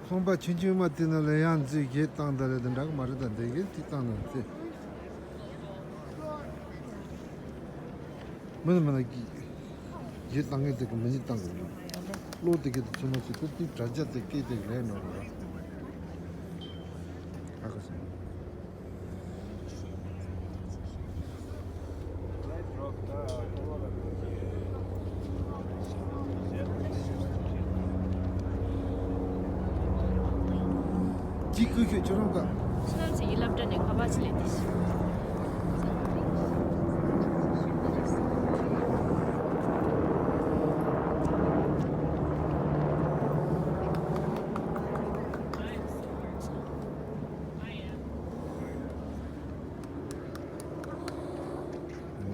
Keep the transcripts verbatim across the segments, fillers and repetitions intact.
ཁང་པ་ཆུང་ཆུང་མ་དེ་ནང་ལ་ཡང་འཛུལ་གྱི་བཏང་ད་རེད། འདྲ་གི་མ་རེད། ད་འདི་གི་དེ་བཏང་ན་དེ། མི་ལ་མི་ལ་གི་གི་བཏང་ངེས་དེ་གི་མི་ནི་བཏང་གི་རེད། བློ་དེ་གི་དེ་ཚོ་མ་ཚོ་དེ་དེ་དྲ་རྒྱ་དེ་སྐད་དེ་རེད་ནོ་རེད། ཨ་ཁ་སང་། ཅི་ཁུ་ཁུ་ཁྱོད་རང་ག་ཕྱི་ལམ་ཞིག་གི་སློབ་གྲྭ་ནས་ཁ་པར་ཅི་ལས་དེ་ཞིག་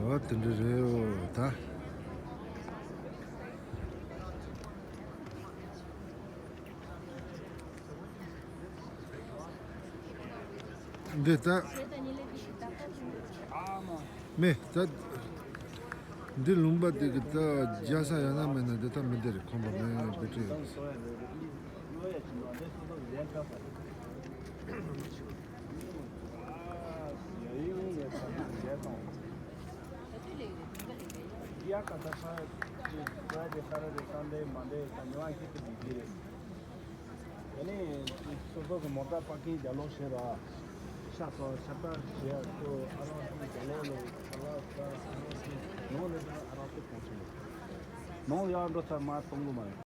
ཨོ་དེ་འདྲ་རེད་ཨོ་ད། འདི་ད། མེད་ད། འདི་ལུང་པ་དེ་གི་ད་རྒྱ་ས་ཡང་ན་མེད་ན་འདི་ད་མི་འདི་རེད། ཁོམ་པ་མེད་བེ་ཏྲི་ཡོད། ཡ་ཀ་ད་ས་ཀྱི་ས་ར་རེ་ས་ར་རེ་ས་འདྲེ་མ་འདྲེ་ད་ཉོ་ཨ་ཁྱི་ཏི་བི་བི་རེད། ཨ་ནི་སོ་སོ་གི་མོ་ཊ་པར་ཀིང་རྒྱག་ལོག་བྱེད་ར། ཤ་ཚ་ཤ་སྟག་བྱེད་ཡ་ཚོ་ཨ་རང་ཚོ་རྒྱག་ལོག་ལོ་ཁ་ལག་ས་ཨ་རང་ཚོ་ཉོ་ནས་ད་ཨ་རང་ཚོ་གོང་ཚོ་ནང་ཡར་འགྲོ་ཚར་མ་གཏོང་གི་མ་རེད།